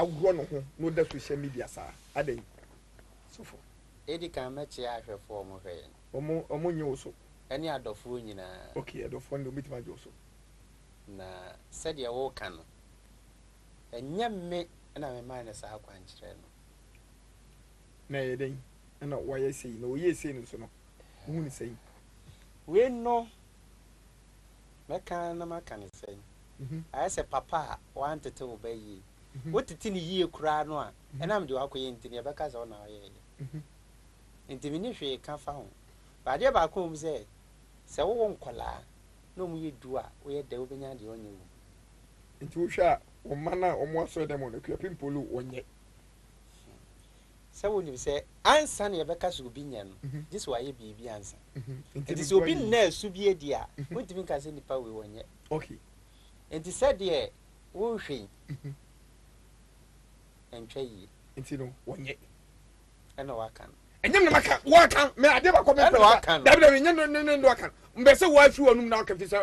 Aworɔ ne ho na ɔda social media saa? Adɛn? Sɔfo. Edi kan mɛkyea ahwɛfoɔ a wɔhwɛ yɛn. Wɔn, wɔn nnye wo so. Ɛne adɔfoɔ nyinaa. Okay, adɔfoɔ no deɛ wɔbɛtumi agye wo so. Na sɛdeɛ woreka no, ɛnyɛ me na memaa no saa akwankyerɛ no. Na ɛyɛ dɛn na wayɛ sei? Na ɔyɛɛ sei no nso no, wohu no sɛn? Wei no, mɛka na maka no sɛn? Ayɛ sɛ papa a wantete wo ba yie. Wotete no yie koraa no a, ɛnam deɛ wakɔyɛ nti no, yɛbɛka sɛ wo na woyɛeɛ. Nti menni hwee ka fa ho. But adeɛ baako wɔ mu sɛ, sɛ wowɔ nkwadaa na wɔyɛ du a, woyɛ dɛ wobɛnya deɛ ɔnyɛ wɔ mu. Nti wohwɛ a, wo mma no a wɔwɔ asɔre dɛm hɔ no, Akuapem Polo, wɔnyɛ? Sɛ wonim sɛ ansa na yɛbɛka sɛ obi nyɛ no, gye sɛ wayɛ biribi ansa. Nti sɛ obi nna su bi adi a, wontumi nka sɛ nipa wei ɔnyɛ. Nti sɛdeɛ worehwɛ yi, ɛntwa yie. Nti no, wɔnyɛ. Ɛna waka no. Ɛnyɛ me na maka, waka, me adeɛ baako mepɛ. Ɛna waka no. Dabi dabi, nyɛ no ne ne waka no. Mbɛ sɛ wɔafiri wɔn na waka fi sɛ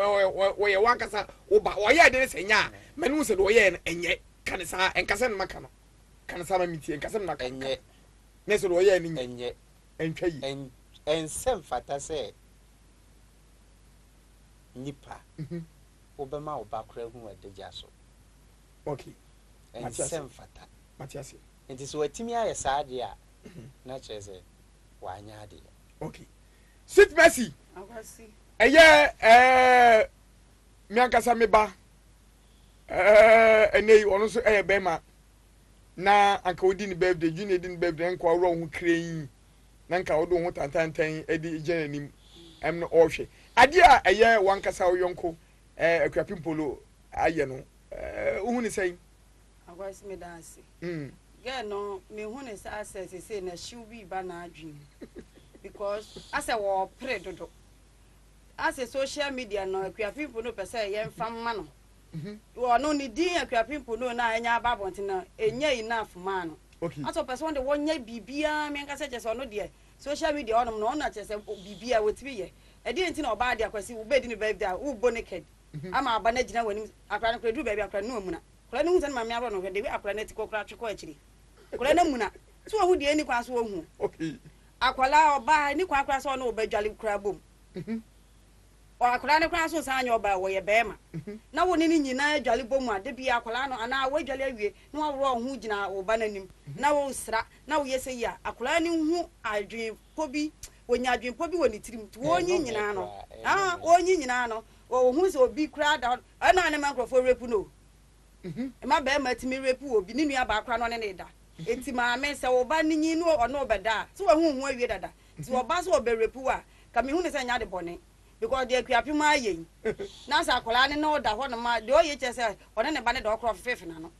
wɔyɛ wankasa wo ba. Wɔyɛ ade ne sɛ nyɛ a, mɛ ne ho sɛ deɛ wɔyɛɛ no ɛnyɛ. Ka ne saa, ɛnka sɛ ne maka no. Ka no saa ma mentie, nka sɛ me na ka. Ɛnyɛ. Nyɛ sɛ deɛ ɔyɛɛ no nyɛ. Ɛnyɛ. Ɛntwa yie. Ɛn, ɛnsɛ mfata sɛ nipa wobɛma wo ba koraa ahu w'adagya so. Okay. Mate Ɛnsɛ ase. mfata. Mate ase. Nti sɛ watumi ayɛ saa deɛ a, na kyerɛ sɛ wanyɛ adeɛ. Okay. Sweet Mercy. Akwasi. Ɛyɛ ɛɛ me ankasa me ba ɛɛ ɛnɛ yi ɔno nso ɛyɛ bɛrima. Na anka odi ne birthday, Junior di ne birthday, na nka waworɔ wo ho kirenn, na nka wode wo ho tantantan de gyina n'anim ɛm no ɔrehwɛ. Adeɛ a ɛyɛ w'ankasa wo yɔnko ɛɛ Akuapem Polo ayɛ no, ɛɛ wohu ne sɛn? Akwasi meda ase. Mm. Girl no mehu ne sɛ asɛ sesei na hyew bi ba n'adwene mu because asɛ wɔɔpere dodo. Asɛ social media no Akuapem Polo pɛ sɛ yɛmfa mma no. Ɔno ne din Akuapem Pono no a anya aba abɔnten no, ɛnyɛ enough maa no. Asɛ ɔpɛ sɛ ɔno deɛ wɔnyɛ biribiara, me ankasa kyerɛ sɛ ɔno deɛ social media hɔnom no ɔno na kyerɛ sɛ biribiara wɔtumi yɛ. Ɛdeɛn nti na ɔbaa deɛ Akwasi wobɛdi no birthday a wobɔ naked ama aba no agyina w'anim, akwadaa no koraa ɛduru baabi a akwadaa no amuna. Akwadaa no hu sɛ ne maame aworɔ no hwɛ the way akwadaa no ati kɔ koraa twe kɔ akyire. Akwadaa no amuna. So wahu deɛ ɛnni kwan so ɔhu. Akwadaa ɔbaa ɛnni kwan koraa sɛ ɔne wo bɛdwale koraa bom. Akwadaa no koraa nso nsan nyɛ ɔbaa o, ɔyɛ barima. Na wo ne no nyinaa adwale bɔ mu a, da biara akwadaa no, anaa woadwale awie na woaworɔ wo ho gyina wo ba no anim na wosra na woyɛ sɛ yi a, akwadaa no hu adwenpɔ bi, ɔnya adwenpɔ bi wɔ ne tirim. Nti wɔnyi nyinaa no, ah, wɔnyi nyinaa no, ɔhu sɛ obi koraa da hɔ, ɛna ne ma nkurɔfoɔ rape no o. Ɛma barima tumi rape obi, ne nua baa koraa na ɔne no da. Enti maame, sɛ wo ba no nyin na ɔne wo bɛda a, sɛ wahu wo ho awie dada, nti ɔba sɛ ɔbɛ rape wo a, ka mehu no sɛ ɛnyɛ ade bɔne. Because deɛ Akuapem ayɛ yi, na sɛ akwadaa no ne wo da hɔ nom a, deɛ ɔyɛ kyerɛ sɛ ɔne ne ba no da hɔ koraa ɔfefefe n'ano.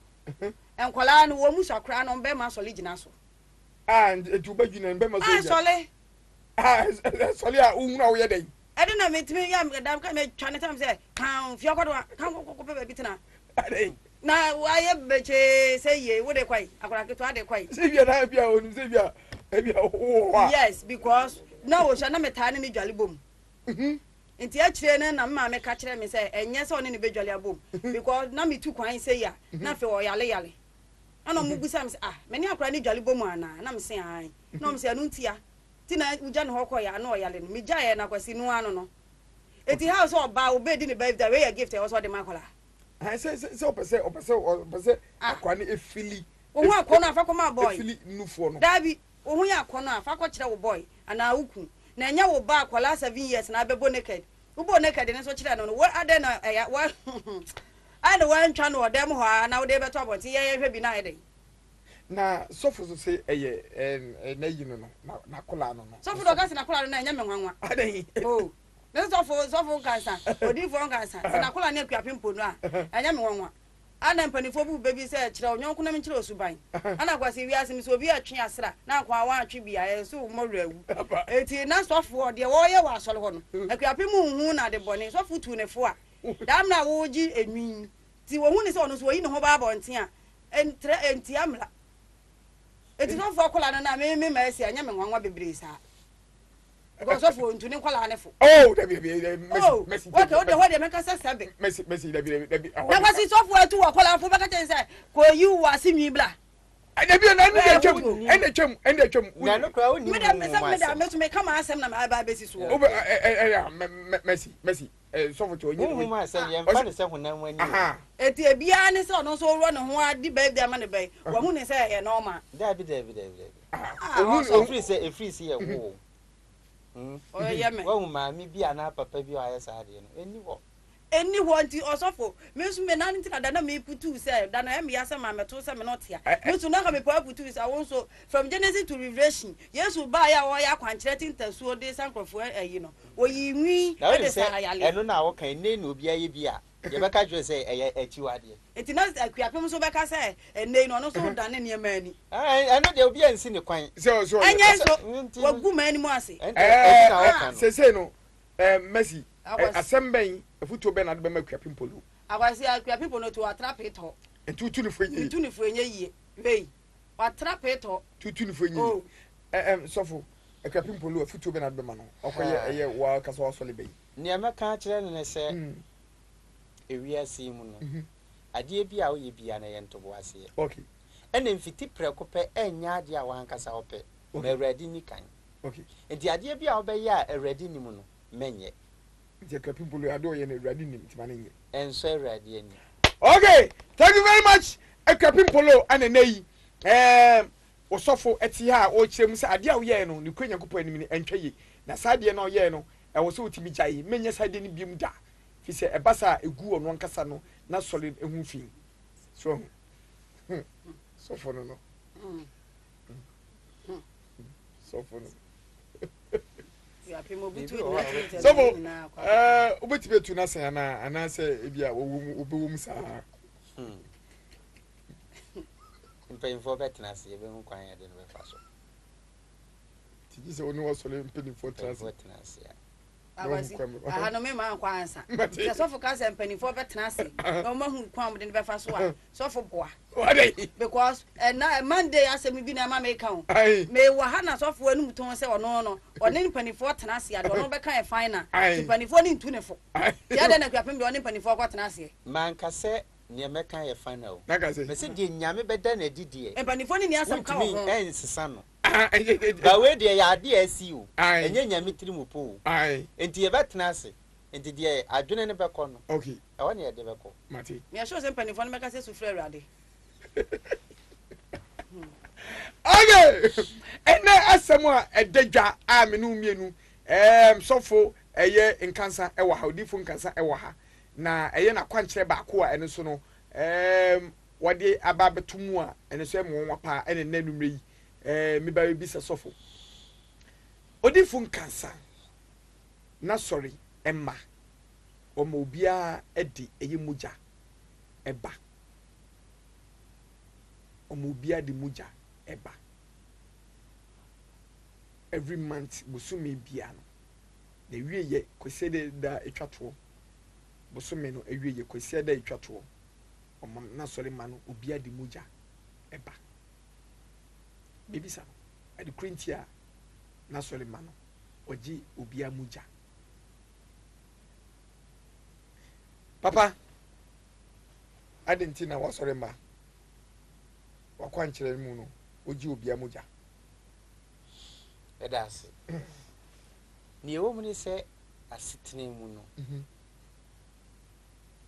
Nkwadaa no, wɔn mu sua koraa no, wɔn bɛrima asɔle gyina so. Ah, nti wo ba gyina, ne bɛrima sɔle gyina. Asɔle. Ah, sɔle a, wohunu a woyɛ dɛn? Ɛde na metumi yɛ dam ka metwa ne tam sɛ kan fie akɔdo a kan kɔkɔ pɛ baabi tena. Na wayɛ bɛkyee sɛ yie wo de kɔe akwadaa ketewa de kɔe. Sɛ bia na bia onim sɛ bia ebia wowɔ hɔ a. Yes because na wɔhyɛ na metaa ne ne dwale bom. Mhm. Nti akyire no na me maame ka kyerɛ me sɛ ɛnyɛ sɛ ɔne ne bɛdwale abom because na metu kwan sɛ yi a na afei ɔyale yale. Ɛna ɔmo bisa me sɛ ah me ne akwadaa ne dwale bom anaa na me se ae na ɔmo sɛ ɛno ntia ti na wogya ne hɔ kɔeɛ a na ɔyale no megyaeɛ na Kwasi no ano no. Eti how sɛ ɔbaa obɛdi ne birthday wei yɛ gift ɛwɔ sɛ ɔde ma akwadaa. Ayi sɛ sɛ sɛ ɔpɛ sɛ ɔpɛ sɛ ɔpɛ sɛ Ah. akwa no efili. Wo ho akɔnnɔ a fa kɔma boy. Efili nufoɔ no. Daabi, wo ho yɛ akɔnnɔ a fa kɔkyerɛ wo boy anaa wo kun. Na ɛnyɛ wo ba akwadaa 7 years na abɛbɔ naked. Wobɔɔ naked no nso kyerɛɛ no no, wo adɛn na ɛyɛ wa adɛn na woantwa no wɔ dan mu hɔ ara na wode rebɛto abɔnten yɛ yɛnhwɛ bi na ayɛ dɛn? Na sɔfo so se ɛyɛ ɛɛ n'ayi no no na n'akwadaa no no. Sɔfo deɛ ɔka sɛ n'akwadaa no no ɛnyɛ me nwanwa. Adɛn? Oh. Ne sɔfo sɔfo nkansa, odiyifoɔ nkansa, sɛ n'akwadaa ne Akuapem po no a, ɛnyɛ me nwanwa. Ana mpanimfoɔ bu bɛ bi sɛ kyerɛ wo yɔnko na menkyerɛ wo suban. Ana Kwasi wiase mu sɛ obi retwe asra na nkoa wantwe bi a, ɛyɛ sɛ wo mmɔwerɛ awu. Enti na sɔfoɔ deɛ wɔreyɛ wɔ asɔre hɔ no, Akuapem nhu no ade bɔne. Sɔfo tuu ne fo a, daa mmerɛ a woregye enwi nti wɔhu no sɛ ɔno nso wayi ne ho ba abɔnten a, ɛntrɛ ɛntia mmara. Enti sɔfoɔ akwadaa no na me me ma asi a, ɛnyɛ me nwanwa bebree saa. Because sɔfo ntu ne nkwadaa ne fo. Oh, dabi dabi dabi mɛsi Oh, mɛsi. okay, o de hɔ deɛ mɛka sɛ sɛbe. Mɛsi mɛsi dabi dabi dabi. Na kwasi sɔfo atu wɔ akwadaa fo bɛka kyɛn sɛ kò yi wɔ ase nwi bla. Dabi na ɛna atwam ɛna atwam ɛna atwam. Na ɛno koraa wonni Me da me honhom sɛ mu me da asɛm. me so meka m'asɛm na m'aba abɛsi soɔ. Wobɛ ɛ ɛ ɛ mɛsi mɛsi sɔfo kyɛ onye. Honhom asɛm yɛmfa no sɛ honam ani o. Eti ebiara ne sɛ ɔno nso ɔwura ne ho adi birthday ama ne ba yi wahu ne sɛ ɛyɛ normal. Dabi dabi dabi dabi. Ah, ɔsɔ. Efiri sɛ efiri sɛ yɛwo wo. Hmm. Ɔyɛ me. Wahu maame bi anaa papa bi a ɔayɛ saa adeɛ no? Ɛnni hɔ. Ɛnni hɔ nti ɔsɔfo, me nso me nan nti na da na meputuw sɛ da no ɛyɛ me ya sɛ mammɛto sɛ me ne ɔtea. Me nso na anka mepɛ aputuw sɛ wo nso from Genesis to Revelation Yesu baeɛ a ɔreyɛ akwankyerɛ te ntasuo de sa nkurɔfoɔ ayi no, ɔyii nwi Na wonim de sɛ saa yareɛ. ɛno na woka yi, nnɛ yi na obi ayɛ bi a, yɛbɛka akyerɛ sɛ ɛyɛ akyiwadeɛ. Nti na Akuapem nso bɛka sɛ ɛnnɛ yi no ɔno nso redane nneɛma ani. Ɛno deɛ obiara nsi ne kwan. Ɛnyɛ nso, wagu m'anim ase. Ɛnti na woka no. Seesei no, Mercy, asɛm bɛn, afotuo bɛn na wode bɛma Akuapem Polo? Akwasi, Akuapem Polo to atra petɔ. Nti wotu no fo ɛnyɛ yie? Metu no fo ɛnyɛ yie. Wei, watra petɔ. Nti wotu no fo ɛnyɛ yie? Sɔfo, Akuapem Polo, afotuo bɛn na wode bɛma no? Ɔkɔyɛ ɛyɛ w'ankasa w'asɔre bɛyi. Nea mɛka akyerɛ no ne sɛ, ewiase yi mu no, adeɛ bi a woyɛ biara no, ɛyɛ ntoboaseɛ. Ɛna mfiti prɛko pɛ ɛnyɛ adeɛ a w'ankasa wopɛ. Ma Awurade nni kan. Nti adeɛ bi a wobɛyɛ a Awurade nnim no, mɛnyɛ. Nti Akuapem Polo, adeɛ ɔyɛ no Awurade nnim nti ma no nyɛ. Ɛnsɔ Awurade ani. Okay, thank you very much Akuapem Polo ɛna ɛnɛ yi ɛɛm osɔfo ɛte ha a ɔrekyerɛ mu sɛ adeɛ a woyɛɛ no ne kura Nyankopɔn anim no ɛntwa yie na saa adeɛ no a ɔyɛɛ no ɛwɔ sɛ wotumi gyae menyɛ saa adeɛ no biom da fi sɛ ɛba saa a ɛgu ɔno ankasa no n'asɔre ho fi so ahu hmm. Sɔfo no no sɔfo no sɔfo ɛɛ wobɛtumi atu no asɛn anaa anaasɛ ebi a wɔwɔ mu wobɛwɔ mu saa. Hmm. Mpanyinfoɔ bɛtena ase yɛbɛhu kwan yɛde no bɛfa so. Ti gye sɛ wo ne wɔsɔre mpanimfoɔ tena ase. Mpanyinfoɔ tena ase a. Akwasi, aha no mema nkɔ ansa. Sɛ sɔfo ka sɛ mpanimfoɔ bɛtena ase na wɔn ahu kwan wɔde no bɛfa so a, sɔfo boa. Because ɛna Monday asɛm bi na ɛma meka o. Mewɔ ha na sɔfo anum tɔn sɛ ɔno no, ɔne mpanimfoɔ tena ase a, deɛ ɔno bɛka yɛ fine na. Nti mpanimfoɔ no ntu ne fo. Nti adɛn na Akuapem deɛ ɔne mpanimfoɔ kɔtena aseɛ? Manka sɛ neɛ mɛka yɛ fine o. Mese deɛ Nyame bɛda no adi deɛ, Mpanimfoɔ no nni asɛm ka wɔ wontumi ho. nsesa no. But wei deɛ ɛyɛ adeɛ a asi o, ɛnyɛ Nyame tirim po o. Nti yɛbɛtena ase, nti deɛ adwene no bɛkɔ no, ɛhɔ na yɛde bɛkɔ. Meyɛ sure sɛ mpanimfoɔ no bɛka sɛ su frɛ Awurade. Okay, ɛnɛ asɛm a ɛda dwa a me ne wo mmienu ɛɛm sɔfo ɛyɛ nkansa ɛwɔ ha, odifo nkansa ɛwɔ ha, na ɛyɛ n'akwankyerɛ baako a ɛno nso no ɛɛm wɔde aba abɛto mu a, ɛno nso ɛyɛ me nwanwa paa ɛna nnɛ anwummerɛ yi ɛɛ meba bɛbisa sɔfo. Odifo nkansa na sɔre ɛma wɔma obiara ɛde ɛyɛ mogya ɛba. Wɔma obiara de mogya ɛba. Every month bosome biara no na ewie yɛ kwasiada da etwa toɔ bosome no ewie yɛ kwasiada etwa toɔ. ɔma n'asɔre mma no obiara de mogya ba. Mebisa no, ade koro nti a n'asɔre mma no ɔgye obiara mogya? Papa, ade nti na w'asɔre mma w'akwankyerɛ mu no wogye obiara mogya? Ɛda ase. Nea ɛwɔ mu ne sɛ asetena mu no, mhm.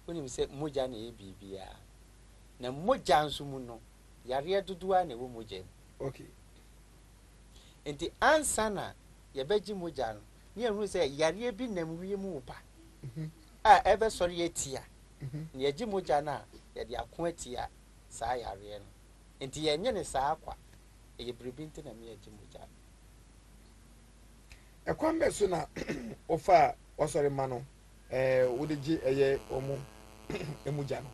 Wonim sɛ mogya na ɛyɛ biribiara. Na mogya nso mu no, yareɛ dodoɔ ara na ɛwɔ mogya mu. Okay. Nti ansa na yɛbɛgye mogya no, ne yɛhunu sɛ yareɛ bi nam wiem reba mhm. a ɛbɛsɔre atia. Mhm. Na yɛgye mogya no a, yɛde ako atia saa yareɛ no. Nti yɛnyɛ no saa kwa. Ɛyɛ biribi nti na me yɛgye mogya no. Ɛkwan bɛ so na wofaa w'asɔre mma no ɛɛ wode gye ɛyɛ wɔn mogya no?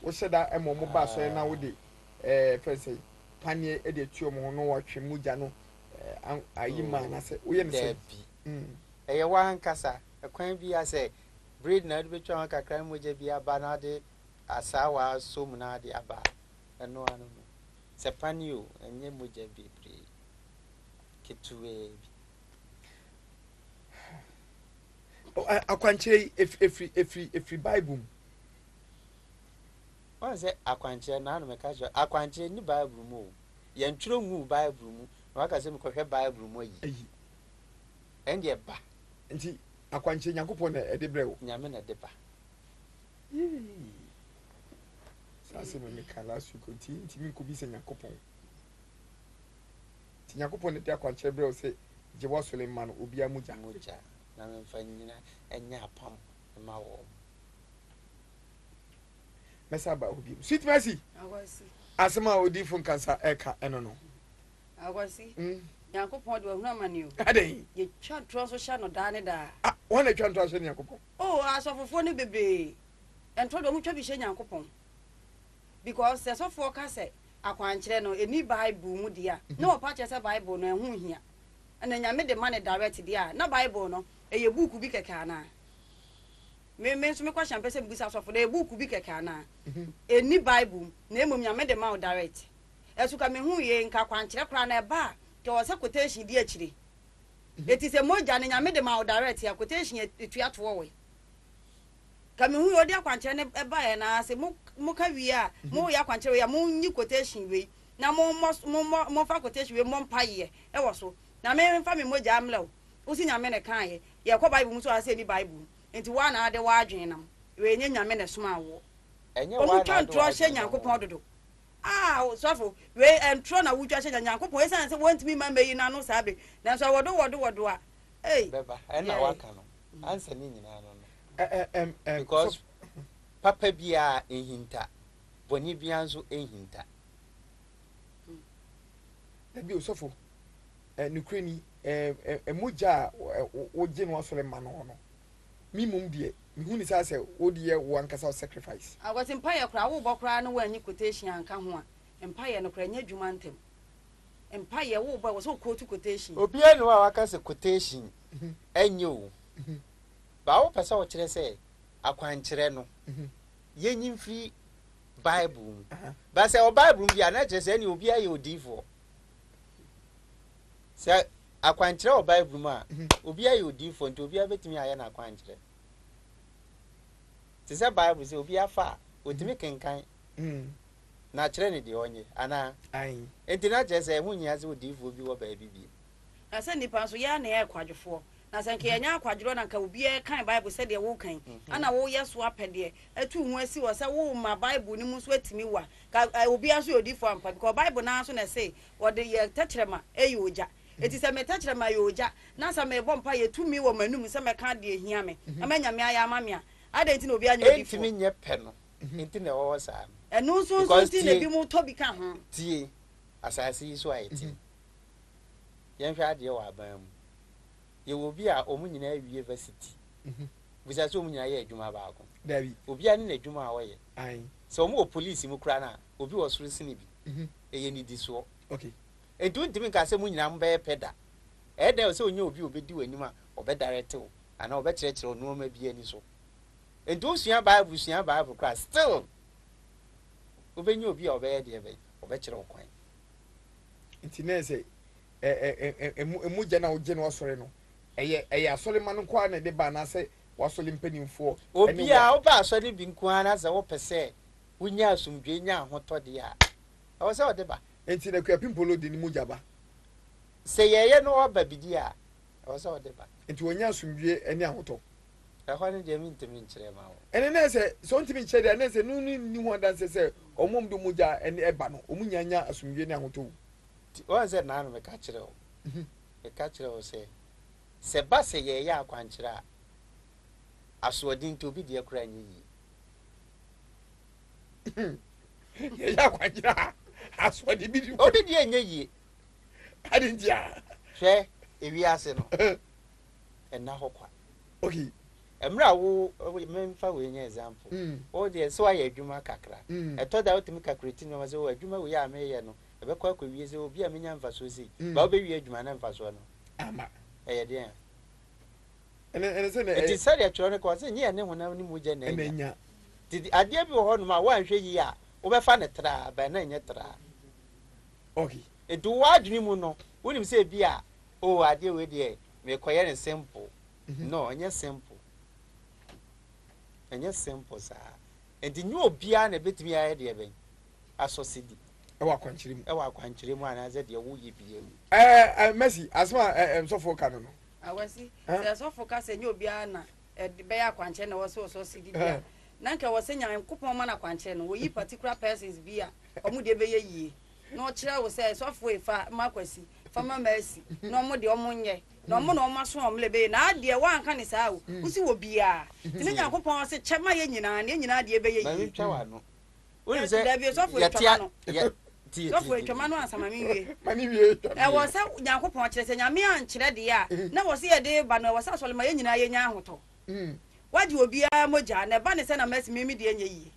Wohyɛ da ma wɔn ba asɔre na wode ɛɛ fɛn sɛ paneɛ de atu wɔn ho na wɔatwe mogya no ɛɛ ayi ma anaasɛ woyɛ no sɛ? Dabi. Ɛyɛ w'ankasa. Ɛkwan bi a sɛ braid na wode bɛtwa ho kakra na mogya bi aba na wode asaawa asɔ mu na wode aba a, ɛno ano no. Sɛ paneɛ o, ɛnyɛ mogya bebree. Ketewaa bi. Akwankyerɛ yi efiri efiri efiri Bible mu. Wɔn sɛ akwankyerɛ na ano mɛka kyerɛ akwankyerɛ ni Bible mu o. Yɛntwerɛ nguu Bible mu na waka sɛ mekɔhwɛ Bible mu ayi. Ayi. Ɛndeɛ ba. Nti akwankyerɛ Nyankopɔn na ɛde brɛ wo. Nyame na ɛde ba. Yee. Saa asɛm yi meka last week nti ntumi nkɔbisa Nyankopɔn. Nti Nyankopɔn na ɛde akwankyerɛ brɛ wo sɛ gye w'asɔre mma no obiara mogya. Mogya na memfa nnyina nyɛ apam mma wɔn. Mɛsa aba hɔ bio. Sweet Mercy! Akwasi. Asɛm a odiyifo Nkansah ɛka ɛno no. Akwasi. Nyankopɔn de wahunu amane o. Adɛn? Yɛtwa ntorɔ nso hyɛ no daa ne daa. Ah, wɔn na ɛtwa ntorɔ ahyɛ Nyankopɔn? Oh, asɔfofoɔ no bebree. Ntorɔ deɛ wɔtwa bi hyɛ Nyankopɔn. Because sɛ sɔfoɔ ka sɛ akwankyerɛ no ɛni Bible mu deɛ a, na ɔpa kyerɛ sɛ Bible no ɛho nhia. Ɛna Nyame de ma no direct deɛ a, na Bible no ɛyɛ buuku bi kɛkɛ anaa? Me me nso me question mpɛ sɛ mebisa sɔfo no, ɛyɛ buuku bi kɛkɛ anaa? Ɛnni Bible mu, na mmom Nyame de ma wo direct. Ɛso ka mehu yei, nka akwankyerɛ koraa no ɛba a, nka ɛwɔ sɛ quotation di akyire. Eti sɛ mogya no Nyame de ma wo direct a, quotation ɛtua toɔ wɔ he? Ka mehu yei, ɔde akwankyerɛ no baeɛ no ara se mo moka wie a, moyɛ akwankyerɛ wei a, monyi quotation wei na mommɔ mommɔ momfa quotation wei mmɔ mpaeɛ wɔ so. Na me mfa me mogya mmrɛ wo. Wo se Nyame na ɛkaeɛ. Yɛkɔ Bible mu nso a sɛ ɛnni Bible mu. Nti woa na wode w'adwene nam. Wei ɛnyɛ Nyame na ɛsomaa woɔ. Ɛnyɛ Wɔn woa na twa wode ntorɔ hyɛ w'adwene nam Nyankopɔn o. dodo. Ah sɔfo, wei ntorɔ na wotwa hyɛ Nyankopɔn esiane sɛ wɔntumi mma mmeyi n'ano saa bere. Nanso wɔdo wɔdo wɔdo a, ei. Bɛba. Ɛna Yeah. waka no. Ansa ne nyinaa no no. Ɛ ɛ ɛm ɛm Because sɔfo. papa biara nhinta, bɔne biara nso nhinta. Dabi o sɔfo, ɛ nokorɛ ni, ɛ ɛ mogya a wogye no asɔre ma no no, me mmom deɛ, mehu no saa sɛ wode yɛ wo ankasa wo sacrifice. Akwasi mpaeɛ koraa wobɔ koraa na woanyi quotation anka ho a, mpaeɛ no koraa ɛnyɛ adwuma ntɛm. Mpaeɛ wobɔ ɛwɔ sɛ wo quote quotation. Obiara nni hɔ a waka sɛ quotation nyɛ o. But wopɛ sɛ wokyerɛ sɛ akwankyerɛ no yɛnyi mfiri Bible mu. But sɛ ɛwɔ Bible mu deɛ a, na kyerɛ sɛ ɛnneɛ obiara yɛ odiyifoɔ. Sɛ akwankyerɛ wɔ Bible mu a, obiara yɛ odiyifoɔ nti obiara bɛtumi ayɛ n'akwankyerɛ. Te sɛ Bible sɛ obiara fa a, ɔtumi kenkan na akyerɛ no deɛ ɔnyɛ anaa? Nti na kyerɛ sɛ ɛho nhia sɛ odiyifoɔ bi wɔ baabi bio. Na sɛ nnipa nso, yɛn ara na yɛyɛ kwadwofoɔ. Na sɛ anka yɛnyɛ akwadworɔ na anka obiara rekan Bible sɛdeɛ woreka yi, ɛna woreyɛ so apɛdeɛ, atu wo ho asi hɔ sɛ worema Bible no mu nso atumi wo a, ka obiara nso yɛ odiyifoɔ ampa, because Bible no ara nso na ɛse wɔde yɛn tɛkyerɛma yɛ ogya. Enti sɛ me tɛkyerɛma yɛ ogya, na sɛ merebɔ mpaeɛ, tumi wɔ m'anom sɛ mɛka deɛ ɛhia me, na ma Nyame ayɛ ama me a, adɛn nti na obiara nyɛ odiyifoɔ? Ɛntumi nyɛ pɛ no nti na ɛwɔ hɔ saa no. Ɛno nso nso Because nti na tie, ebinom tɔ bi ka ho. tie, asase yi so a yɛte yi, Yɛnhwɛ adeɛ wɔ aban mu. Yɛwɔ obi a wɔn nyinaa awie varsity. Bisa sɛ wɔn nyinaa yɛ adwuma baako. Dabi. Obiara ne n'adwuma a ɔyɛ. Ae. Sɛ wɔn wɔ police mu koraa no a, obi wɔ soro sene bi. Ɛyɛ nnidisoɔ. Okay. Enti wontumi nka sɛ mo nyinaa mobɛyɛ pɛ da. Ɛyɛ dɛn sɛ wonya obi a ɔbɛdi w'anim a ɔbɛdarɛte wo anaa ɔbɛkyerɛkyerɛ wo nneɛma bi ani so. Enti wosua Bible sua Bible koraa still wobɛnya obi a ɔbɛyɛ deɛ bɛn? Ɔbɛkyerɛ wo kwan. Nti na ɛsɛ ɛ ɛ ɛ mogya no a wogye no asɔre no, ɛyɛ ɛyɛ asɔremma no nko ara na ɛde ba anaasɛ w'asɔre mpanimfoɔ ne wo a? Obiara, woba asɔre bi nko ara na sɛ wopɛ sɛ wonya asomdwoe, nya ahotɔ deɛ a, ɛwɔ sɛ wode ba. Nti na Akuapem Polo de ne mogya ba? Sɛ yɛyɛ na ɔba bi deɛ a, ɛwɔ sɛ ɔde ba. Nti wɔnya asomdwoe ne ahotɔ? Ɛhɔ no deɛ mentumi nkyerɛ ma wo. Ɛnne na sɛ sɛ ɔntumi nkyerɛ deɛ a, na sɛ no no nni ho adanseɛ sɛ wɔn a wɔde wɔn mogya ne ba no, wɔn nyinaa nya asomdwoeɛ ne ahotɔ wom. Nti woahu sɛ naano meka kyerɛɛ wo, meka kyerɛɛ wo sɛ, sɛ ɛba sɛ yɛreyɛ akwankyerɛ a, asoɔden nti obi deɛ koraa nyɛ yie. Yɛyɛ akwankyerɛ a, asoɔden bi di. Obi deɛ nyɛ yie. Ade nti a. Hwɛ, ewiase no, ɛnna hɔ kwa. Okay. Mmerɛ a wo, memfa wei nyɛ example, wo deɛ sɛ woayɛ adwuma kakra, ɛtɔ da a wotumi calculate nneɛma sɛ oh adwuma wei a mereyɛ no, ɛbɛkɔ akɔwie sɛ obi a menya mfasoɔ sei, but wobɛwie adwuma na mfasoɔ no amma. Ɛyɛ deɛn a? Ɛne, ɛne sɛ na Nti sɛdeɛ twerɛ no ka, ɔse nyɛ yɛne honam ne mogya na ɛna anya. anya. Nti adeɛ bi wɔ hɔnom a woanhwɛ yie a, wobɛfa no traa, but na ɛnyɛ traa. Okay. Nti wo w'adwene mu no, wonim sɛ ebi a, oh adeɛ wei deɛ merekɔyɛ no simple. No, ɛnyɛ simple. Ɛnyɛ simple saa. Nti nyɛ obiara na ɛbɛtumi ayɛ deɛ bɛn? Asɔsedi. Ɛwɔ akwankyerɛ mu. Ɛwɔ akwankyerɛ mu anaasɛ deɛ woyɛ biara mu. Ɛɛ ɛɛ Mercy, asɛm a ɛɛ sɔfo ka no no. Awasi, sɛ sɔfo ka sɛ nyɛ obiara na ɛde bɛyɛ akwankyerɛ na ɛwɔ sɛ ɔsɔsedi bi a, na nka ɛwɔ sɛ Nyankopɔn ma no akwankyerɛ no, wɔyi particular persons bi a wɔn deɛ bɛyɛ yie, na ɔkyerɛ wo sɛ sɔfo yi fa ma Kwasi, fa ma Mercy, na wɔn deɛ wɔn nyɛ, na wɔn na wɔn aso wɔn mmerɛ bɛyɛ, na adeɛ wɔanka ne saa o, wosi wɔ biara, nti na Nyankopɔn ɔse kyɛ ma yɛ nyinaa, na yɛ nyinaa deɛ bɛyɛ Ma yie. mentwa w'ano. Wonim sɛ Dabi, sɔfo yɛte atwa a m'ano. yɛ tie Sɔfo tie atwa tie. m'ano ansa ma menwie. Ma ne wie twa Ɛwɔ sɛ Nyankopɔn kyerɛ, sɛ Nyame ankyerɛ deɛ a, na ɛwɔ sɛ yɛde ba no, ɛwɔ sɛ asɔre ma yɛn nyinaa yɛnya ahotɔ. Wagye obiara mogya, na ɛba ne sɛ na masi me me deɛ nyɛ yie.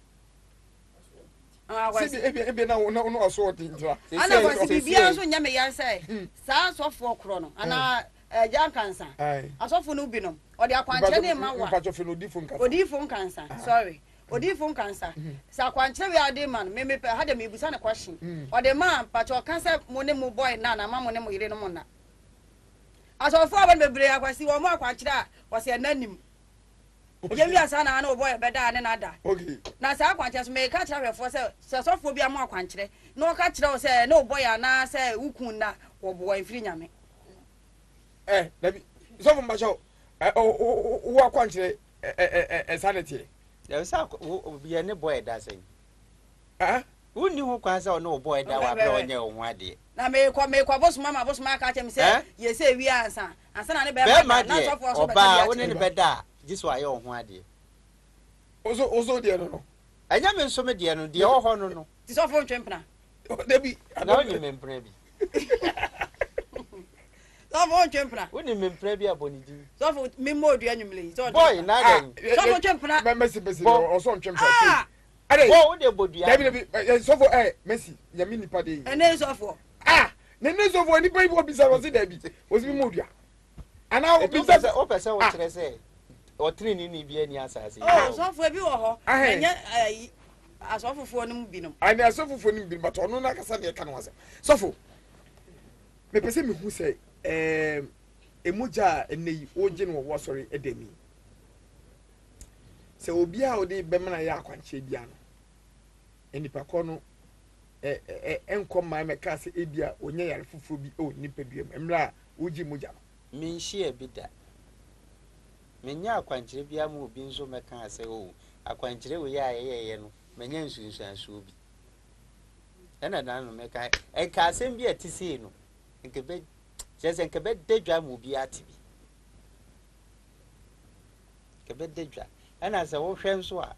Ah, Sɛ Kwasi. ebi ebi na wo na wo na ɔso ɔden ntira. Ana Sesei Kwasi biribiara sesei nso nyɛ me yan sɛ saa asɔfoɔ korɔ no anaa agya nkansa Aye. asɔfo no binom ɔde akwankyerɛ ne ma wa Mpatwɔ fɛ no odifo nkasa. Odiyifo nkansa, sorry, odiyifo nkansa sɛ akwankyerɛ wei a ɔde ma no me mepɛ ha de mebusa no question ɔde ma a mpakyɛ ɔka sɛ mo ne mo boy nna anaa ma mo ne mo yere no mo nna. Asɔfoɔ aba no bebree akwasi wɔn akwankyerɛ a wɔsɛ ɛna nim yɛ wi ansa na ne wo boy bɛda a ne na da. Na saa akwankyerɛ so meka kyerɛ ahwɛfoɔ sɛ sɛ sɔfoɔ bi ama akwankyerɛ na ɔka kyerɛ wo sɛ ne wo boy anaa sɛ wo kun nna wɔboa mfiri Nyame. Eh, dabi sɔfo mpakyɛw eh, wo akwankyerɛ eh, eh, eh, saa na ɛteɛ. Dabi sɛ yɛ ne boy da sɛn? Ah? Wonni ho kwan sɛ ɔne wo boy da wɔ abere a ɔnyɛ wo ho adeɛ. Na meekɔ meekɔ abosom ama abosom aka akyerɛ me sɛ Eh? yɛ sɛ wie ansa ansa na ne bɛrima Bɛrima da na deɛ, sɔfoɔ nso bɛka ɔbaa bi a wo ne akyerɛ no me. bɛda a, gye sɛ wayɛ wo ho adeɛ. Wo so deɛ no no. Ɛnyɛ me nso me deɛ no, deɛ ɛwɔ hɔ no no. Nti sɔfoɔ ntwe mpena? Dabi. Na wonim me mpena bi? Sɔfo ntwe mpena. Wonim me mpena bi a bɔ ne din. Sɔfo me mmɔ odua anwummere yi. Sɛ ɔntwe Boy, mpena. na adɛn? Sɔfo ntwe mpena. Mɛsi mɛsi Bɔ. ɔsɔ ntwe mpena. Ah! Adɛn? Bɔ, wo deɛ bɔ dua. Dabi dabi sɔfo ɛ mɛsi nyame nipa de yi. Ɛnɛ sɔfo. Ah! Ne ne sɔfo nipa yi bɔ bisa ɔsi dabi ɔsi mi mmɔ odua. Anaa Etu obisa. wopɛ sɛ wopɛ sɛ wokyerɛ sɛ ɔteneneeni bi ani asase yi Oh, so. sɔfo ebi wɔ hɔ. Ahɛn. Ɛnyɛ ɛyi asɔfofoɔ no mu binom. Ɛne asɔfofoɔ no mu binom but ɔno n'ankasa na ɛka ne ho asɛm. Sɔfo, mepɛ sɛ mehu sɛ ɛɛm emogya a ɛnɛ yi wogye no wɔ w'asɔre ɛdɛm yi, sɛ obiara a wode bɛmena yɛ akwankyerɛ biara no, nipa korɔ no ɛ ɛ ɛnkɔ mmaa mɛka sɛ ebi a ɔnya yare foforɔ bi wɔ ne nipadua mu mmerɛ a wogye mogya no. Menhyiaa bi da. Menyaa akwankyerɛ biara ma obi nso mmɛkaa sɛ, Oh, akwankyerɛ wei a yɛyɛeɛ no, manya nsunsuansoɔ bi. Ɛna na no meka, nka asɛm bi a ɛte sei no, nka ɛbɛ, kyerɛ sɛ nka ɛbɛda dwa ma obiara ate bi. Nka ɛbɛda dwa. Ɛna sɛ wohwɛ nso a,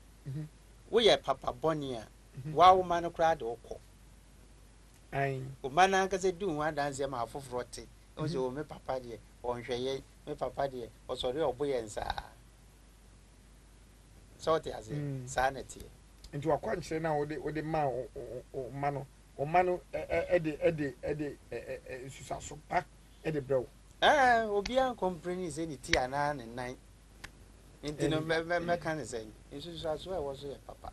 woyɛ papa bɔne a, woa wo mma no koraa de wokɔ. Wo mma no ankasa di wo ho adanseɛ ma afoforɔ te. Wohu sɛ, oh, me papa deɛ, ɔnhwɛ yɛn. Me papa deɛ, ɔsɔre a ɔbo yɛn saa. Sɛ wote aseɛ? Mm. Saa na ɛteɛ. Nti wakwankyerɛ no a wode wode maa wo mma no, wo mma no ɛde ɛde ɛde nsusuaso pa ɛde brɛ wo. Ɛɛ, obiara nkɔmpleni sɛ ne ti anaa ne nan. Nti no mɛka ne sɛn? Nsusuaso a ɛwɔ so yɛ papa.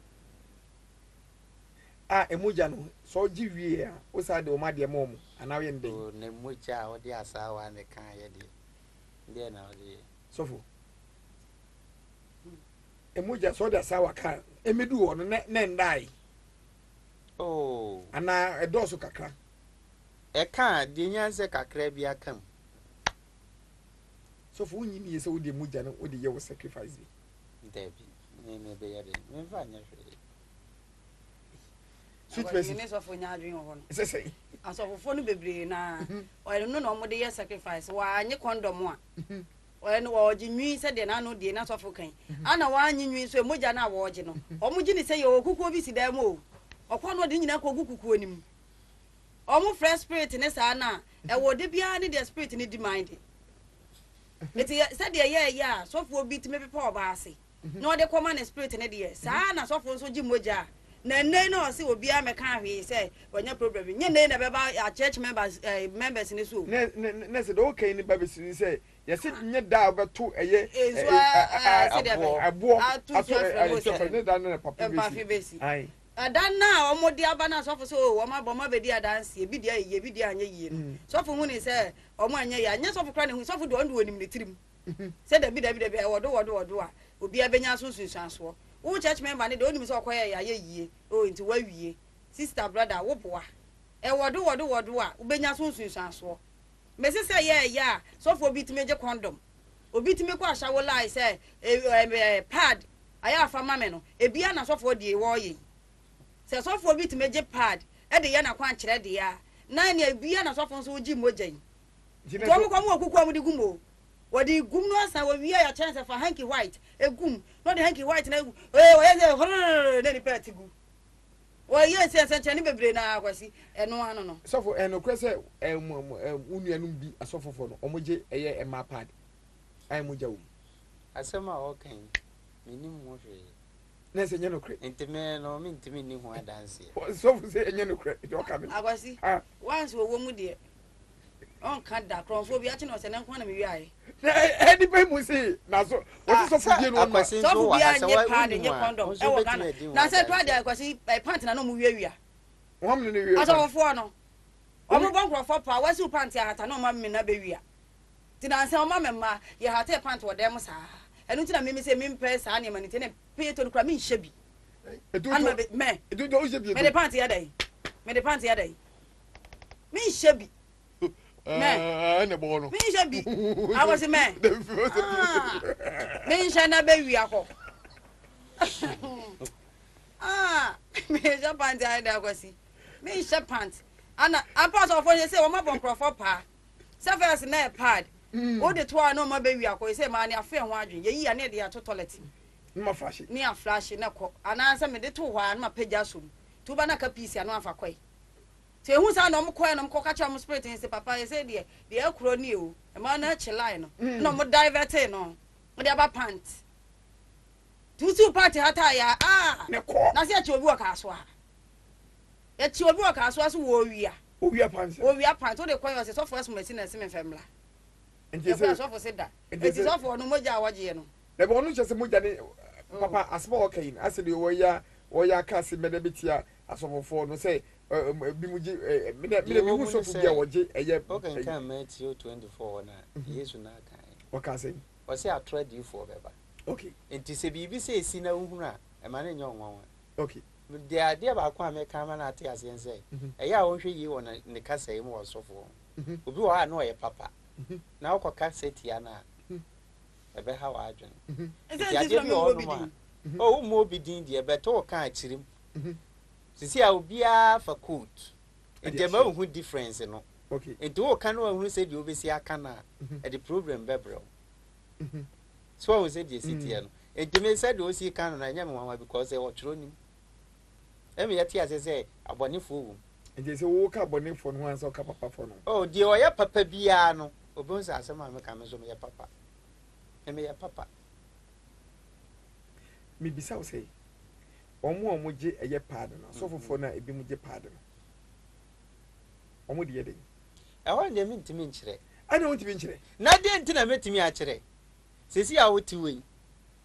A mogya no, sɛ ɔgye wie a, wosan de wɔn adeɛ ma wɔn anaa woyɛ no dɛn? Oh, ne mogya a ɔde asaawa na ɛkaeɛ deɛ, deɛ na ɔde yɛ? Sɔfo, mogya sɛ ɔde asaawa ka a, ɛmɛdu hɔ no na na ɛndae. Oh. Anaa ɛdɔɔso kakra. Ɛka a, deɛ nya sɛ kakra bi aka mu. Sɔfo, wonnye nnie sɛ wode mogya no wode yɛ wo sacrifice bi? Dabi, me mebɛyɛ dɛn? Memfa nyɛ hwee. Sweet mercy. Ne sɔfo nya adwene wɔ hɔ no. Sɛ sɛ. Asɔfofoɔ no bebree na ɔyɛ no na wɔde yɛ sacrifice wɔanye kɔndɔm a ɔyɛ no wɔgye nwi sɛdeɛ n'ano deɛ na sɔfo kan ana wɔanye nwi nso mogya no a wɔgye no wɔn gye ne sɛ yɛwɔ kukuo bi si dan mu o ɔkɔ no ɔde nyinaa kɔgu kukuo no mu wɔn frɛ spirit ne saa na ɛwɔ de biara ne deɛ spirit ne demand eti sɛdeɛ yɛɛyɛ a sɔfoɔ bi tumi pepa ɔbaa ase. na ɔde kɔma ne spirit no deɛ saa na sɔfo nso gye mogya a na nnɛ na ɔse obiara mɛka hwee sɛ wanya problem nyɛ nnɛ na ɛbɛba a church members eh, members ne so o. Ne ne ne sɛ deɛ ɔka yi ne ba bɛsi ne sɛ yɛse nyɛ da a wobɛto ɛyɛ nsuo sɛdeɛ bɛn ɛboɔ ato nsuo afrɛ mu ato sɛ ne da no na pape mpafe bɛsi ɛda no a wɔde aba no a sɔfo sɛ o wɔn abɔ wɔn abɛdi adanseɛ ebi deɛ ayɛ yie ebi deɛ anyɛ yie no sɔfo hu ne sɛ wɔn anyɛ yie anyɛ sɔfo kora ne hu sɔfo deɛ ɔno deɛ ɔnim ne tirim sɛ dabi dabi dabi ɛwɔ do wɔ do wɔ do a. Obiara bɛnya so nsunsuansoɔ. Wo church member no deɛ wonim sɛ ɔkɔyɛeɛ ayɛ yie oh nti woawie. Sister, brother, woboa. Ɛwɔdo wɔdo wɔdo a, wobɛnya so nsunsuansoɔ. Mese sɛ ɛyɛ ɛyɛ a, sɔfoɔ bi tumi gye condom. Obi tumi kɔ ashawo line sɛ eh, pad ayɛ afa ma me no, ebia na sɔfoɔ deɛ wɔreyɛ yi. Sɛ sɔfoɔ bi tumi gye pad de yɛ n'akwankyerɛ deɛ a, na ɛnea ebia na sɔfo nso gye mogya yi. Nti wɔn kɔ wɔn wɔ kuku a wɔde gu mu o. Wɔde gum no asa wɔwie a yɛakyerɛ no sɛ fa hanky white egum na ɔde hanky white na egu ee wɔyɛ sɛ hurr na nipa ɛte gu. Wɔyɛ sɛ nsɛnkyerɛnne bebree na akwasi ɛno ano no. Sɔfo ɛyɛ nokorɛ sɛ ɛɛ mo mo ɛɛ wo nuanom bi asɔfofoɔ no wɔn gye ɛyɛ mmaa pad a mogya wɔ mu. Asɛm a ɔka yi, mennim ho hwee. Na ɛsɛ nyɛ nokorɛ. Nti me no mentumi nni ho adanseɛ. Sɔfo sɛ ɛnyɛ nokorɛ deɛ ɔka no. Akwasi, once ɔwɔ mu deɛ, ɔnka da. Korɔmfoɔ bi akye no ɔsɛ ne nko na mewiaeɛ. Na ɛ nipa yi mu se na so wɔte sɔfo bie no ɔma. Sɔfo bi a nye pad nye condom ɛwɔ Ghana. Na sɛ to adeɛ Akwasi pant na na ɔmo wiawia. Wɔn ne ne wia. Asɔfofoɔ no, ɔmo bɔ nkorɔfoɔ paa, wasiw pant ahata na ɔmo amena bɛwia. Nti nansa ɔma me mma yɛ hatee pant wɔ dan mu saa. Ɛno nti na meme sɛ mempɛ saa nneɛma no nti ɛna pieto no koraa menhyɛ bi. Ana me mɛ mede pant yɛ dɛn? Mede pant yɛ dɛn? Menhyɛ bi. Mɛ menhyɛ bi. Akɔsi mɛ menhyɛ na bɛwi akɔ. Menhyɛ pant ayɛ dɛ akɔsi. Menhyɛ pant. Ana ampa sɛ ɔfɔ sɛ wɔn abɔ nkorɔfoɔ paa. Sɛ first na yɛ pad wo de to a na ɔma bɛ wia kɔ sɛ maa ne afe ho adwen yɛ yi a na yɛde ato toilet mu ne a flash na kɔ anaa sɛ mede to hɔ a na ma pagya so mu nti woba na ka piece a na wafa kɔe nti ehu saa na ɔmo kɔɛ na ɔmo kɔ ka kyerɛ ɔmo spirit ne sɛ papa yɛ sɛ deɛ deɛ akorɔ nie o ɛmaa na akyi line no na ɔmo divert no ɔde aba pant nti wosi wo pant ha taa yɛ a na sɛ yɛkye obi wɔ kaa so a yɛkye obi wɔ kaa so a so wɔ owia Owia pants. Owia pants. Wode kwan ɔsɛ sɔfo asoma si na ɛsɛ me mfɛ mmra. Nti sɛ sɔfo se da. Nti sɔfo ɔno mogya a wɔgyeɛ no. Dabi ɔno kyɛ sɛ mogya ne oh. Papa asɛm a ɔka yi no asɛ deɛ wɔyɛ wɔyɛ aka ase mɛdɛ bɛtia asɔfofoɔ no sɛ bi mu gye mena mena mehu sɔfo bi a wɔgye ɛyɛ. Wokenkan Matthew 24 hɔ no a Yesu na aka. Ɔka sɛ. Ɔsɛ atorɔ adiyifoɔ bɛba. Okay. Nti sɛ biribi sɛ esi na wohunu a ɛma no nyɛ ɔnwanwa. Okay. Deɛ adeɛ baako a meka ama no ate aseɛ ne sɛ, ɛyɛ a ɔnhwɛ yie wɔ ne kasa yi mu wɔ ɔsɔfoɔ ho. Obi wɔ hɔ a na ɔyɛ papa, na wokɔ kasa tia no a, ɛbɛha w'adwene. Nti adeɛ bi wɔ hɔnom a, oh, wommɔ obi din deɛ, but woka akyiri mu. Sisi a obiara fa coat, nti ɛma wohu difference no. Nti woka na wahunu sɛdeɛ wobɛsi aka no a, ɛde problem bɛbrɛ wo. So wahu sɛdeɛ ɛsi teɛ no? Nti me sɛdeɛ ɔsi ka no no ɛnyɛ me nwanwa because ɔtwerɛ nim. Ɛma yɛte aseɛ sɛ abɔnefoɔ wɔ mu. Nti sɛ woka abɔnefoɔ no ho ansa woka papafoɔ no ho? Oh, deɛ ɔyɛ papa biara no, ɔbɛhu sɛ asɛm a meka me nso meyɛ papa. Me meyɛ papa. Mebisa wo sɛ, wɔn a wɔgye ɛyɛ paado no, asɔfofoɔ no a ebinom gye paado no, wɔn de yɛ dɛn? Ɛhɔ no deɛ mentumi nkyerɛ. Ɛna wontumi nkyerɛ? Na deɛ nti na mɛtumi akyerɛ? Seesei a wote wei,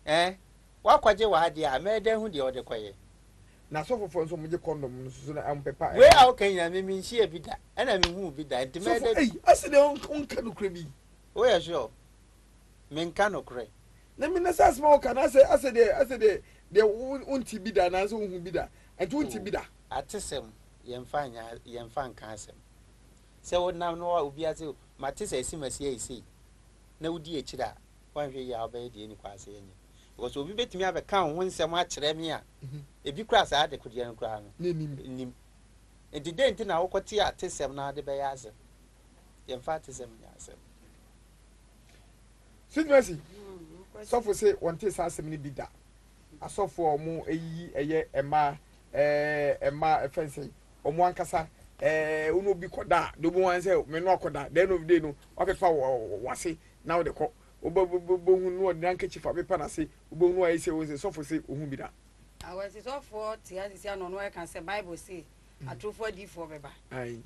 eh, woakɔgye w'adeɛ a, mɛyɛ dɛn ahu deɛ wode kɔyɛ? Na asɔfofoɔ nso wɔgye kɔndɔm no nso so na wɔpepa Wei a woka nyinaa, me menhyiaa bi da, ɛna menhuu bi da, nti mɛyɛ Sɔfo, dɛn? ei, ase deɛ wonka nokorɛ bi. Woyɛ sure? Menka nokorɛ. Na me na sɛ asɛm a woka no, asɛ, asɛ deɛ, asɛ deɛ, deɛ wonte bi da anaasɛ wonhu bi da, nti wonte bi da. Oh, atesɛm, yɛmfa nyɛ, yɛmfa nka asɛm. Sɛ wonam na obi ase, mate sɛ asimasi ayɛ sei, na wodi akyiri a, woanhwɛ yie a wobɛyɛ deɛ ɛnni kwan sɛ yɛnyɛ. Because obi bɛtumi abɛka wo ho nsɛm akyerɛ me a, ebi koraa saa adekodeɛ no koraa no, nnim. Nti dɛn nti na wokɔte atesɛm na wode bɛyɛ asɛm? Yɛmfa atesɛm nyɛ asɛm. Sweet Mercy, sɔfo se wɔnte saa asɛm no bi da. Asɔfo a wɔn ayiyi ɛyɛ mmaa ɛɛ mmaa ɛfɛn sɛn wɔn ankasa ɛɛ wɔn obi kɔda a deɛ obi wɔn sɛ me no akɔda the end of the day no wapepa wɔ wase na wɔde kɔ wobɛhu no ɔde handkerchief apepa n'ase wobɛhu no ayɛ sɛ wɔn sɛ sɔfo se ohun bi da. Awɛsi sɔfoɔ te asisi ano ɔno ɛka sɛ Bible se atorofoɔ adiifoɔ bɛba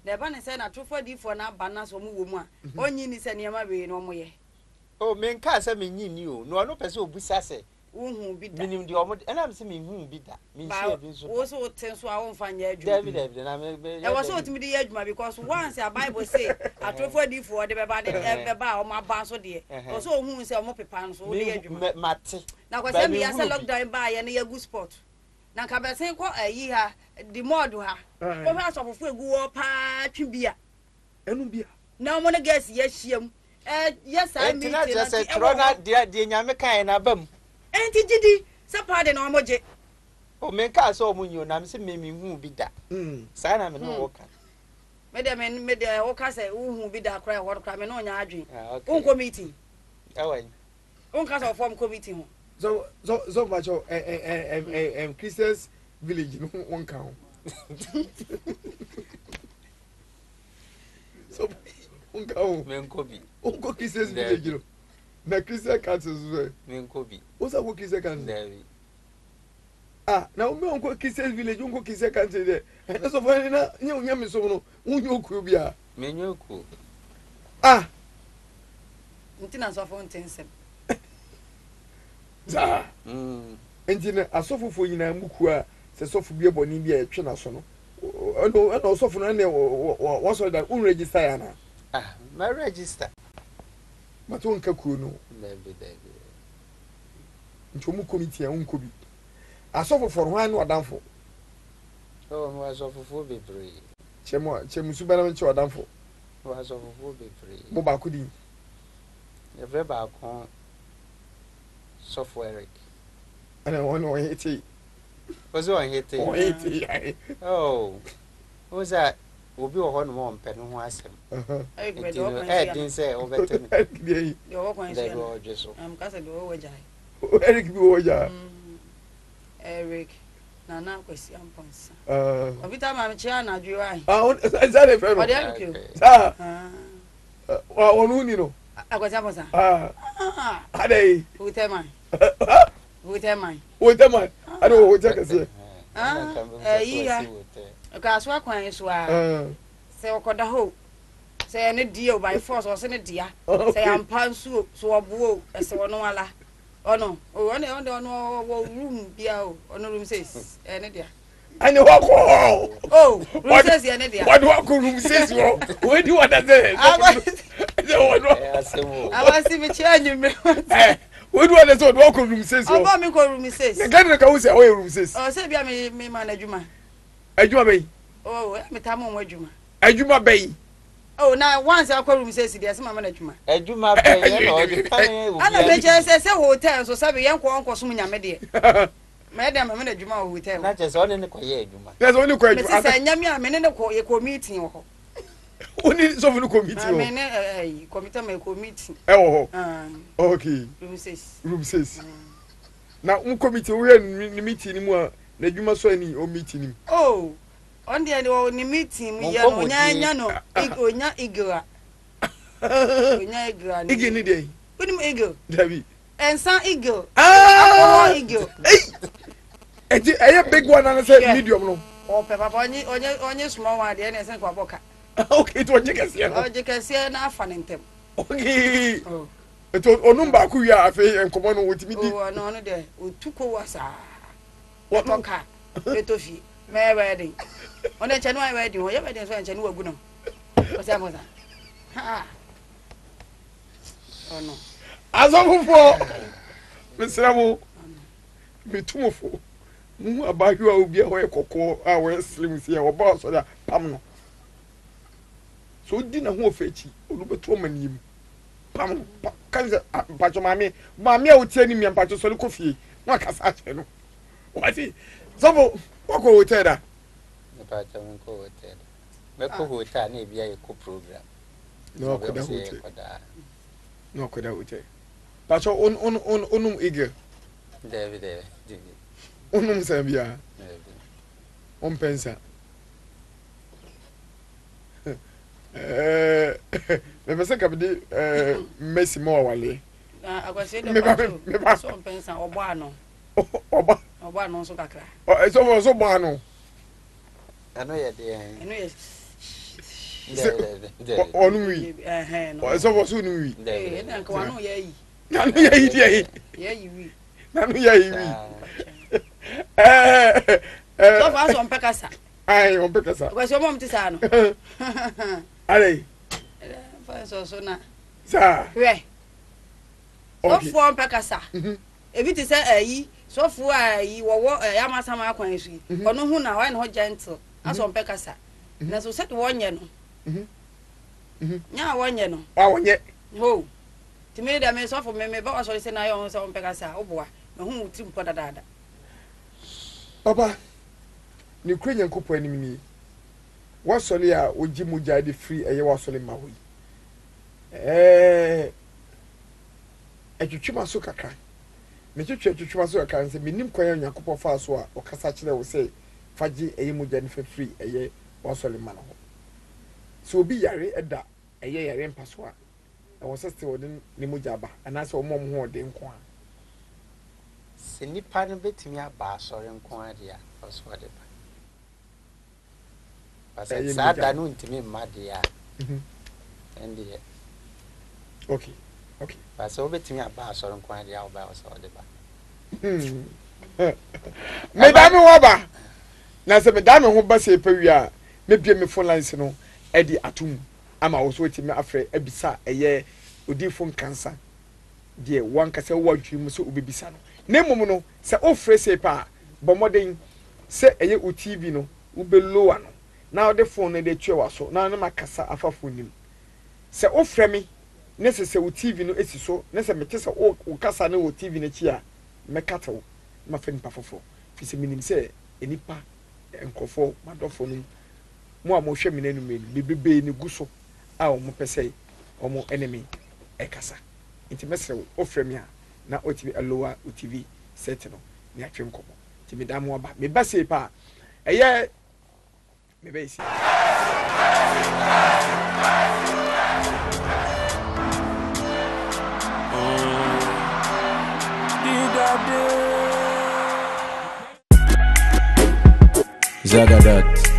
na ɛba ne sɛ na atorofoɔ adiifoɔ no aba na sɛ wɔn wɔ mu a ɔnyi ni sɛ nneɛma wei na wɔn yɛ. Oh, menkaa sɛ mennye nni o, na ɔno pɛ sɛ ɔbisa sɛ. Wonhuu bi da. Menim deɛ wɔn ɛna mese menhuu bi da. Ba Menhyia bi nso wo da. so wote nso a womfa nyɛ adwuma. Dabi dabi na me me yɛ Ɛwɔ sɛ dabi. wotumi de yɛ adwuma because once a Bible se atorofo adiyifoɔ de bɛba ne Ɛhɛn. ɛbɛba a wɔn aba nso deɛ ɛwɔ Ɛhɛn. sɛ ohun sɛ wɔn pepa nso wode yɛ Menhu adwuma. mɛ mate. Na But kwasɛ mmea sɛ menhunu bi. lockdown baayɛ no yɛgu sport na nka bɛsen kɔ ayi ha di mɔɔdo ha kɔhwɛ asɔfofo egu hɔ paa twe bia. Ɛnu bia. Na wɔn ne girls yɛ ahyia mu yɛ saa Enti na meeting kyerɛ no sɛ nti ɛwɔ twerɛ na hɔ. deɛ deɛ Nyame kaeɛ no aba mu. Enti gyidi sɛ paade na wɔn gye. O menkaa sɛ wɔn nyi o na mese me menhuu bi da. Saa na me ne wo ka. Me deɛ me me deɛ wo ka sɛ wo hu bi da koraa ɛhɔ no koraa me ne wo nyɛ adwene. Ah, okay. Wo nkɔ meeting. Ɛwɔ yi. Wo nka sɛ ɔfɔm kɔ meeting ho. So so so mpakyɛw ɛ ɛ ɛ ɛ ɛ Christians village no wo nka ho. So wo nka ho. Menkɔ bi. Wo nkɔ Christians village no. Na Christian council so sɛ. Menkɔ bi. Wo sɛ kɔ Christian council. Dabi. Ah, na wo mɛ nkɔ Christians village, wo nkɔ Christian council dɛ. Ɛnɛ sɔfo ɛne na nyɛ onyame som no, wo nyɛ okuo biara. Menyɛ okuo. Ah. Nti na sɔfo nte nsɛm. Saa. Mm. Nti na asɔfofoɔ nyinaa mu kuo a sɛ sɔfo bi yɛ bɔne bi a yɛtwe n'aso no, ɛna ɛna ɔsɔfo no ɛna wɔsɔre da no, register yɛ anaa? Ah, mɛ register. But wonka kuo no. Dabi dabi. Nti wɔn kɔ meeting a wonkɔ bi. Asɔfofoɔ no hwan ne w'adamfo? Oh, mewɔ asɔfofoɔ bebree. Kyɛ mo kyɛ mo suban na menkyɛ w'adamfo. Mewɔ asɔfofoɔ bebree. Mo baako din. Yɛfrɛ baako Sɔfo Eric. Ɛna wɔn ɔhete. Ɔsɛ ɔhete. Ɔhete ayi. Oh, wɔn sɛ obi wɔ hɔ nom a ɔmpɛ ne ho asɛm. Eric bɛ Nti deɛ no ɔkwan so yɛ ɛɛden no. sɛ wobɛte no. Eric deɛ yi. Deɛ ɔwɔ kwan so yɛ Dabi no. ɔdwe so. Ɛm kasa deɛ ɔwɔ wagya yi. Eric bi wɔ hɔ gya. Eric Nana Kwasi Amponsah. Ah, Kɔmputa maame kyerɛ anadwo yi wa. ah, ɔn sɛ ne fɛ no. Ɔde Eric o. Saa, Ah, ɔno ni no. Akwasi Amponsah. Ah, Ah, ada yi. hotel man. Hotel man. Hotel man. Ada wɔ hotel kɛseɛ. Ah, ɛyi ha. Kasoa kwan so a. Ah, Sɛ ɔkɔda hɔ o. Sɛ ɛne deɛ o by force ɔsɛ ne dea. Sɛ yɛampa nso o, so ɔboa o, ɛsɛ ɔno ala. Ɔno, o ɔno ɔno ɔno ɔwɔ room bia o, ɔno room six ɛne dea. ɛne hɔ kɔ hɔ. O room six yɛ ne dea. Wɔde wakɔ room six hɔ. Wɔdi wɔn da sɛ. Sɛ wɔn. Ɛyɛ asɛm o. Abasi mi kyerɛ anwummerɛ. Ɛ wɔdi wɔn da sɛ wɔde wakɔ room six hɔ. Ɔbɔ mi kɔ room six. Na gadi na ka wo sɛ ɔyɛ room six. Ɔ sɛ bia mi mi ma n'adwuma. Adwuma bɛyi. O mi ta mo ho adwuma. Adwuma bɛyi. O na once akɔ room six deɛ ɛsɛ ma ma n'adwuma. Adwuma bɛn ɛna ɔde pane obi Ana mi kyerɛ sɛ sɛ hotel nso sɛbi yɛn kɔ nkɔ som nyame deɛ. Mɛ dɛ ma ma n'adwuma wɔ hotel. Na kyerɛ sɛ ɔne ne kɔyɛ adwuma. Na sɛ ɔne kɔ Mesi adwuma. sɛ nyame a me ne ne kɔ yɛ kɔ meeting wɔ hɔ. Wone sɔfo no kɔ meeting Na me hɔ. ne ɛ ɛ kɔmputa ma yɛ kɔ meeting. Ɛwɔ hɔ. Ah, Okay. room six. Room six. Na mo kɔ meeting wohwɛ ne meeting ni mu a n'adwuma sɔ ani o meeting ni mu. Oh, ɔn deɛ wɔ ne meeting mu Mo yɛ no nkɔmmɔdie. onya nya no onya eagle a onya eagle a. Eagle ni deɛ. Wonim eagle? Dabi. Ɛnsa eagle. Ah! Alcohol eagle. Ei! Eti ɛyɛ big one ana sɛ Hwɛ. medium no. Ɔpɛ papa ɔnye ɔnye ɔnye small one deɛ ɛna ɛsɛn kɔ abɔ ka. Okay, nti ɔgye kɛseɛ no. Ɔgye kɛseɛ na afa ne ntɛm. Okay. Oh. Nti ɔnum baako wie a afei nkɔmɔ no wɔtumi di. Oh, ɔno ɔno deɛ otu kowa saa. Wɔn- Ɛtɔ kaa, ɛtɔ fie. Mɛyɛ wedding. Ɔno nkyɛn no ayɛ wedding hɔ, yɛ wedding nso nkyɛn no wagu no. Ɔsɛ amosa. Ha. Ɔno. Asɔfofoɔ, mesrɛ mo, metu mo fo. Muhu abaayewa a obi a ɔyɛ kɔkɔɔ a ɔyɛ slim sɛ ɔba asɔre a pam no. So odi n'ahoɔfɛ akyi, ɔno bɛto ɔma mu. Pam no, pa ka sɛ ah, mpatwɔ maame, maame a wotie anim yɛ mpatwɔ sɔre kɔ fie. Na wakasa akyerɛ no. Wate, sɔfo, wakɔ hotel da? Mepa kyɛw menkɔ hotel da. Mɛkɔ hotel na ebi ayɛ kɔ program. Na wakɔda Sɛ hotel. yɛkɔda. Na wakɔda hotel. Patwɔ, on on on onum eagle, Dabi dabi dabi onum nsa biara, dabi. ɔmpɛ nsa. Mepɛ sɛ nka mede Messi ma wawaleɛ. Na akwasi de Meba pato. meba. So ɔmpɛ nsa ɔbɔ ano. Ɔba Ɔbɔ ano nso kakra. ɛsɛ ɔso bɔ ano. Ɛno yɛ deɛ. Ɛno yɛ Dabi dabi dabi. Ɔnom wi. Ɛhɛn no. Ɛsɛ ɔso nom wi. Dabi Ee, dabi. ɛna nka wano yɛ ayi. Na no yɛ yi deɛ yi. Yɛ ayi wi. Nanu yɛ iwi. Sɔfo asɔ ɔmpɛ kasa. Ayi ɔmpɛ kasa. Ɔkwasi ɔmo ɔmo ti saa no. Ayi. Fa nsɔ so na. Saa. Hwɛ. Sɔfo ɔmpɛ kasa. Mhm. Ebi te sɛ ɛyi sɔfo a ɛyi wɔwɔ ɛyɛ amasama akwan so yi. Mhm. Ɔno ho na ɔyɛ ne ho gentle. Asɔ mhm. ɔmpɛ kasa. Na so sɛde wɔnyɛ no. Nya a wɔnyɛ no. A wɔnyɛ. Ho. Nti me deɛ me sɔfo me me ba wasɔre sɛ na ayɛ ɔho sɛ ɔmpɛ kasa a woboa mahu wo tirim pɔ dadaada. Papa, nokorɛ Nyankopɔn anim nie, w'asɔre a wogye mogya de firi ɛyɛ w'asɔre mma hɔ yi, ɛɛ, ɛtwetwe m'aso kakra. Ne twetwe ɛtwetwe m'aso kakra ne sɛ mennim kwan a Onyankopɔn faa so a ɔkasa kyerɛɛ wo sɛ fa gye ɛyɛ mogya no fa firi ɛyɛ w'asɔre mma no hɔ. Sɛ obi yare da ɛyɛ yare mpa so a, ɛwɔ sɛ sɛ wɔde ne mogya ba anaasɛ wɔma wɔn ho ɔden nko ara. Sɛ nipa no bɛtumi aba asɔre nko ara deɛ a, ɛwɔ sɛ ɔde ba. But sɛ saa da no ntumi mma deɛ a, ɛndeɛ. Okay, okay. But sɛ wobɛtumi aba asɔre nko ara deɛ a, wobɛ ɛwɔ sɛ ɔde ba. Meda me ho aba. Na sɛ meda me ho ba sɛ pɛ wie a, mebie me phone lines no de ato mu. ama wo nso woatumi afrɛ abisa ɛyɛ odiyifo nkansa deɛ w'ankasa wowɔ adwene mu sɛ wobɛbisa no. Na mmom no, sɛ wofrɛ sei pɛ a, bɔ mmɔden sɛ ɛyɛ wo TV no wobɛ lower no na wode phone no de atua w'aso na ne makasa afa phone no mu. Sɛ wofrɛ me na sɛ sɛ wo TV no si so na sɛ mete sɛ wo wo kasa no wɔ TV no akyi a, mɛkate wo na mafa nipa foforɔ. Firi sɛ menim sɛ nnipa, nkurɔfoɔ, m'adɔfoɔ nom mo a mohwɛ me no anwummerɛ no, bebrebe na ɛgu so a wɔpɛ sɛ wɔn ne me kasa. Nti mɛsrɛ wo, wofrɛ me a, na watumi alower wo TV set no na yɛatwe nkɔmmɔ. Nti meda mo aba. Meba sei pɛ a, ɛyɛ mebɛyɛ sei. Zagadat.